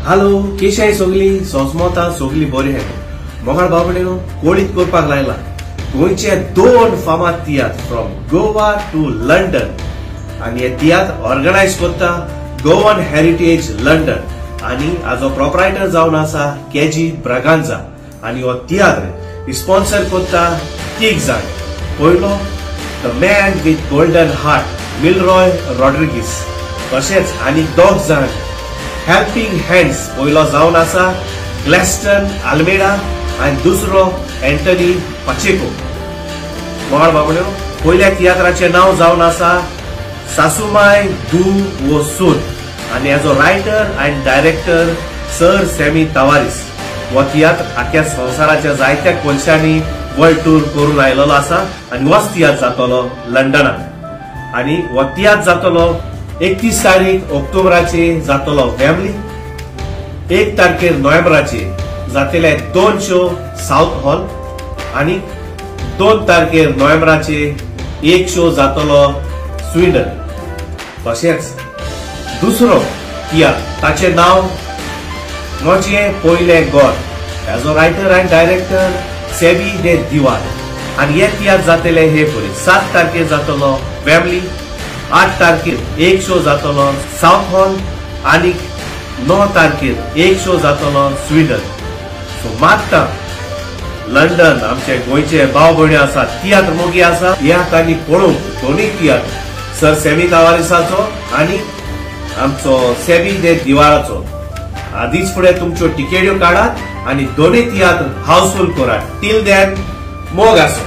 Hello केशाय सगली सोजमोता सगली बरी आहाय. मोगाळ भाव भयणीनो, कोळीत करपाक लायला गोंयचे दोन फामाद तियात्र फ्रॉम गोवा टू लंडन आनी हे तियात्र ऑर्गनायज करता गोवन हेरिटेज लंडन आनी हाजो प्रोपरायटर जावन आसा केजी ब्रागांजा आनी हो तियात्र स्पॉन्सर करता तीग जाण. पयलो the man with golden heart Milroy Rodrigues, तशेंच आनी दोग जाण हेल्पिंग हँड्स, पयलो जावन आसा ग्लॅस्टन आल्मेडा आनी दुसरो एंटनी पाचेको. मोगाळ बाबड्यो, पयल्या तियात्राचें नांव जावन आसा सासुमाय दू वो सून आनी हाजो writer and director sir Sammy Tavares. हो तियात्र आख्या संवसाराच्या जायत्या कोनशांनी वर्ल्ड टूर करून आयलेलो आसा आनी होच तियात्र जातलो लंडनाक आनी हो तियात्र जातलो 31 तारीख ऑक्टोबराचे जातलो वेम्बली, 1 तारखेर नोव्हेंबराचे जातले 2 शो साउथ हॉल आनी 2 तारखेर नोव्हेंबराचे 1 शो जातलो स्विंडन. तशेंच दुसरो तियात्र ताचें नांव म्हजें पयलें गोर, हाजो writer and director Sebi de Diwar आनी हे तियात्र जातले हे परी 7 तारखेर जातलो वेम्बली, 8 तारखेर 1 शो जातलो साउथ हॉल आनी 9 तारखेर 1 शो जातलो स्विडन. सो मागता लंडन आमचे गोंयचे भाव भयणी आसा, तियात्र मोगी आसा, ह्या तांणी पळोवंक दोनूय तियात्र सर सॅमी तावारीसाचो आनी आमचो सेबी दे दिवाराचो. आदीच फुडें तुमच्यो टिकेट्यो काडात आनी दोनूय तियात्र हाऊसफूल करात. टील then मोग आसो.